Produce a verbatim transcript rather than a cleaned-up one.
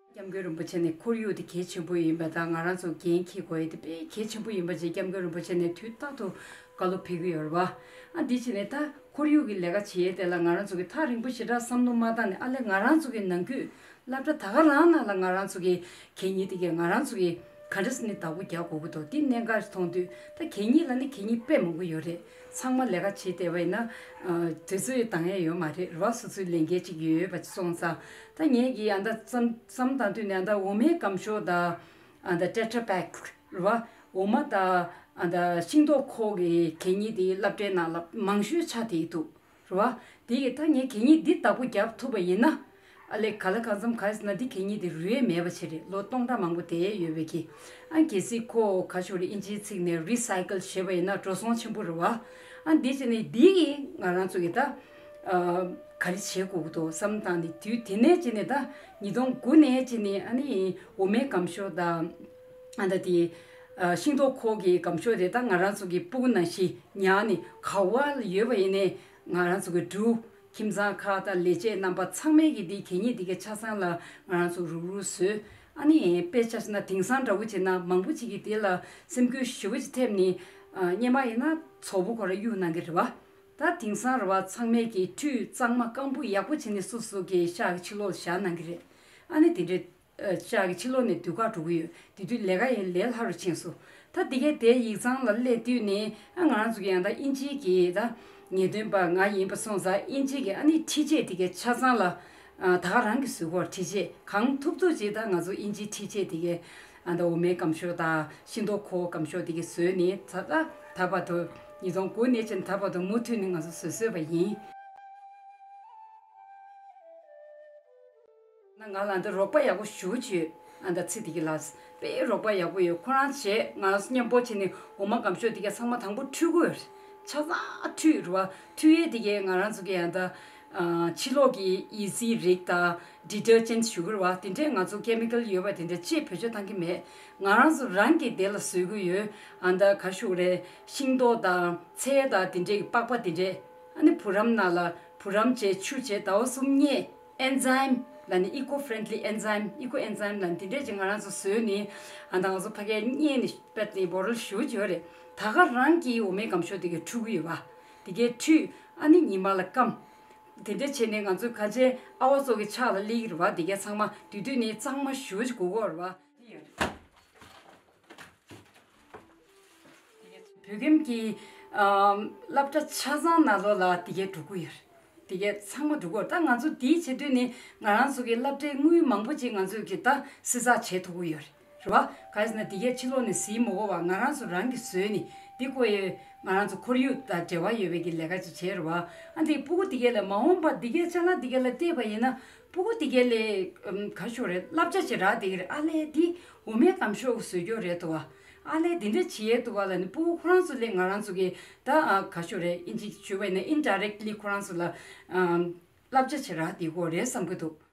སྐྱབས་མགོན་རིན་པོ་ཆེ་ནས་ཁོར་ཡུག་དེ་གལ་ཆེན་པོ་ཡིན་པ་དང་། ང་རང་ཚོ་འགན་འཁྱེར་དགོས་ཡ་དེ་དཔེ་གལ་ཆེན་པོ་ཡིན་པ་བཅས་སྐྱབས་མགོན་རིན་པོ་ཆེ་ནས་དུས་རྟག་ཏུ་བཀའ་སློབ་ཕེབས་ཀྱི་ཡོད་རེད་བ། ཨ་འདི་བྱས་ནས་ད་ཁོར་ཡུག་གི་ལས་ཀ་བྱེད་ཡ་དེ་ལ་ང་རང་ཚོ་གིས་ཐག་རིང་པོ་ཞེ་དྲག་བསམ་བློ་མ་བཏང་ནས། ཨ་ལས་ང་རང་ཚོ་གི་ནང་ཁུལ་སློབ་གྲྭ་ད་ག་རང་ནང་ལ་ང་རང་ཚོ་གི་གད་སྙིགས་དེ་གས་ང་རང་ཚོ་གིས་ག་འདྲ་སེ་ནས་བདག་པོ་རྒྱག་དགོས་ཀྱི་འདུག་དེ་གནད་འགག་མཐོང་དུས། ད་གད་སྙིགས་ལ་ནི་གད་སྙིགས་དཔེ་མང་པོ་ཡོད་རེད། ཚང་མ་ལས་ཀ་བྱེད་བསྡད་པ་ཡིན་ན། ཨ་དུས་ཚོད་འདང་ཡ་ཡོད་མ་རེད་རེད་བ། སོ་སོའི་ལས་འགན་ཅིག་ཡོད་པ་སོང་ཙང་། ད་ངས་ཀྱིས་ཨ་ད་བསམ་བསམ་བཏང་དུས་ནས། ཨ་ད་འོ་མའི་སྒམ་ཤོག་དང་། ཨ་ད་ཊེ་ཊ་པེག་རེད་བ། འོ་མ་དང་། ཨ་ད་ཤིང་ཏོག་ཁོག་གི་གད་སྙིགས་དེ་སློབ་གྲྭའི་ནང་ལ་མང་ཤོས་ཆགས་བསྡད་འདུག་རེད་བ། དེ་ཡིས་ད་ངས་གད་སྙིགས་འདི་བདག་པོ་རྒྱབ་ཐུབ་པ་ཡིན་ན། ཨ་ལས་ག་ལ་གང་འཚམ་ག་རེ་ཟེར་ན། འདི་གད་སྙིགས་འདི་རུལ་ཡས་མེད་པ་ཅིག་རེད། ལོ་སྟོང་ཕྲག་མང་པོ་བསྡད་ཡས་ཡོད་པའི་གི། ཨ་གལ་སྲིད་ཁོ་ག་ཞུ་རེད། ཨིན་ཇིའི་ཚིག་ནས་རི་སའི་ཀལ་བྱས་པ་ཡིན་ན་འགྲོ་སོང་ཆེན་པོ་རེད་བ། ཨ་འདི་བྱས་ནས་འདི་ཡིས་ང་རང་ཚོ་གི་ད་ཨ་ག་རེ་བྱེད་དགོས་ཀྱི་འདུག་བསམ་བཏང་ནས། དུས་དེ་ནས་བྱས་ནས་ད་ཉིས་སྟོང་དགུ་ནས་བྱས་ནས། ཨ་ནི་འོ་མའི་སྒམ་ཤོག་དང་། ཨ་ད་དེ་ཨ་ཤིང་ཏོག་ཁོག་གི་སྒམ་ཤོག་དེ་ད་ང་རང་ཚོ་གི་སྤུ་གུ་ནང་བཞིན་ཉར་ནས། ག་བ་ལ་ཡོད་པ་ཡིན་ནའི་ང་རང་ཚོ་གི་འབྲུ། ཁྱིམ་ཚང་ཁག་དང་ལས་བྱེད་རྣམ་པ་ཚང་མས་ཀྱིས་འདི་གད་སྙིགས་འདི་གའི་ཆ་ཚང་ལ་ང་རང་ཚོ་རུག་རུག་བཟོས། ཨ་ནི་དཔེ་ཆ་བཞག་ན་དེང་སང་འདྲ་བོ་བྱས་ན་མང་པོ་ཅིག་གིས་དེ་ལ་སེམས་འགུལ་ཞེ་པོ་ཅིག་ཐེབས་ནས། ཨ་སྔོན་མ་ཡིན་ན་ཚོགས་པ་ཁོ་རང་གཡུག་གནང་གི་རེད་བ། ད་དེང་སང་རེད་བ། ཚང་མས་ཀྱིས་ཁྲུས་གཙང་མ་སྐམ་པོ་ཡག་པོ་བྱས་ནས་སོ་སོ་གི་ཤག་གི་ཕྱི་ལོགས་ལ་བཞག་གནང་གི་རེད། ཨ་ནི་དེ་འདྲའི་ཨ་ཤག་གི་ཕྱི་ལོགས་ནས་དུས་བཀག་འགྲོ་གི་ཡོད། དེ་དུས་ལས་ཀ་ཡང་ལས་སླ་རུ་ཕྱིན་སོང་། ད་དེ་གའི་དེ་ཡིག་ཚང་ལ་སླེབས་དུས་ནས། ཨ་ང་རང་ཚོ་གི་ཡང་ད་ཨིན་ཇིའི་གི་ད་ངེས་སྟོན་པ་ང་ཡིན་པ་སོང་ཙང་། ཨིན་ཇིའི་གི་ཨ་ནི་འཕྲུལ་ཆས་དེ་གའི་ཆ་ཚང་ལ། ཨ་ད་ག་རང་གིས་བཟོས་གོ། འཕྲུལ་ཆས་གང་ཐུབ་ཐུབ་ཅིག་ད་ང་ཚོ་ཨིན་ཇིའི་འཕྲུལ་ཆས་དེ་གའི། ཨ་ད་འོ་མའི་སྒམ་ཤོག་དང་ཤིང་ཏོག་ཁོག་སྒམ་ཤོག་དེ་གའི་བཟོས་ནས། ད་ད་ད་བར་དུ། ཉིས་སྟོང་དགུ་ནས་བྱས་ནས་ད་བར་དུ་མུ་མཐུད་ནས་ང་ཚོ་བཟོས་བཟོས་པ་ཡིན། ན་ང་ལ་འདི་རོགས་པ་ཡག་པོ་ཞེ་པོ་ཅིག་ཡོད། ཨ་ད་ཚེ་འདི་གི་ལ་དཔེ་རོགས་པ་ཡག་པོ་ཡོད། ཁོ་རང་བྱས། ང་མཉམ་པོ་བྱས་ནས་འོ་མ་སྒམ་ཤོག་འདི་ག་ཚང་མ་དང་པོ་འཁྲུད་དགོས་ཡོད། ཆ་ཚང་འཁྲུད་རེད་བ། འཁྲུད་ཡས་འདི་གས་ང་རང་ཚོ་གི་ཨ་ད་ཨ་ཕྱི་ལོགས་ཀྱི་ཡི་ཙིའི་རིགས་དང་། ཌི་ཊར་ཇེན་ཊི་ཞུ་གི་རེད་བ། དེ་འདྲས་ང་ཚོ་ཀེ་མི་ཀལ་ཡོད་པ་དེ་འདྲས་ཅིག་བེད་སྤྱོད་བཏང་གི་མེད། ང་རང་ཚོ་རང་གིས་དེ་ལ་བཟོ་གི་ཡོད། ཨ་ད་ག་ཞུ་རེད། ཤིང་ཏོག་དང་ཚལ་དང་དེ་འདྲས་ཀྱི་པགས་པ་དེ་འདྲས། ཨ་ནི་བུ་རམ་ནང་ལ་བུ་རམ་བྱས། ཆུ་བྱས། ཟླ་བ་གསུམ་མཉེས། ཨེན་ཛའིམ་ལབ་ནས། ཨི་ཀོ་ཕ་རེན་ཌི་ལི་ཨེན་ཛའིམ། ཨི་ཀོ་ཨེན་ཛའིམ་ལབ་ནས་དེ་འདྲས་ཅིག་ང་རང་ཚོ་བཟོས་ནས། ཨ་ད་ང་ཚོ་ཕ་གིར་མཉེས་ནས་དཔེ་དེ་བོ་རོལ་ཞུ་བྱོས་རེད། ད་ག་རང་གིས་འོ་མའི་སྒམ་ཤོག་དེ་གའི་འཁྲུད་གི་ཡོད་པ། དེ་གའི་འཁྲུད། ཨ་ནི་ཉི་མ་ལ་སྐམ། དེ་འདྲས་བྱས་ནས་ང་ཚོ་ཁ་ཆེ་ཨ་བ་ཚོ་གི་ཕྱག་ལ་སླེབས་ཀྱི་རེད་བ། དེ་གའི་ཚང་མ་དེ་དུས་ནས་གཙང་མ་ཞུ་བྱོས་དགོས་ཀྱི་རེད་བ། བོད་ཁྱིམ་གྱི་ཨམ་སློབ་གྲྭ་ཆ་ཚང་ནང་ལོགས་ལ་དེ་གས་འགྲོ་གི་ཡོད། དེ་གས་ཚང་མ་འགྲོ་གི་ཡོད། ད་ང་ཚོ་དེའི་བྱེད་དུས་ནི་ང་རང་ཚོ་གི་སློབ་གྲྭའི་དངུལ་མང་པོ་ཅིག་ང་ཚོས་ཀྱི་ད་བསྲི་ཚགས་བྱེད་ཐུབ་ཀྱི་ཡོད་རེད་བ། ག་རེ་ཟེར་ན་དེ་གས་ཕྱི་ལོགས་ནས་བཟི་མ་དགོས་པ་ང་རང་ཚོ་རང་གིས་བཟོས་ནས། དེ་ཁོ་ཡི་ང་རང་ཚོ་ཁོར་ཡུག་དང་འབྲེལ་བ་ཡོད་པའི་གི་ལས་ཀ་ཅིག་བྱས་རེད་བ། ཨ་འདི་སྤུ་གུ་དེ་གས་ལ་མ་འོངས་པ་དེ་གས་ཅ་ལག་དེ་གས་ལ་བལྟས་པ་ཡིན་ན། སྤུ་གུ་དེ་གས་ལས་ཨམ་ག་ཞུ་རེད། བསླབ་བྱ་ཅིག་རག་བསྡད་ཀྱི་རེད། ཨ་ལས་འདི་འོ་མའི་སྒམ་ཤོག་བཟོ་རྒྱུ་རེད་འདུག་བ། ཨ་ལས་འདི་འདྲ་བྱེད་ཡས་འདུག་བ་ལབ་ནས། སྤུ་གུ་ཁོ་རང་ཚོ་ལས་ང་རང་ཚོ་གིས་ད་ཨ་ག་ཞུ་རེད། ཨིན་ཇི་ཞུ་བ་ཡིན་ན་ཨིན་ཌའི་རེག་ལི་ཁོ་རང་ཚོ་ལ་ཨམ་བསླབ་བྱ་ཅིག་རག་བསྡད་ཀྱི་ཡོད་རེད་བསམ་གྱི་འདུག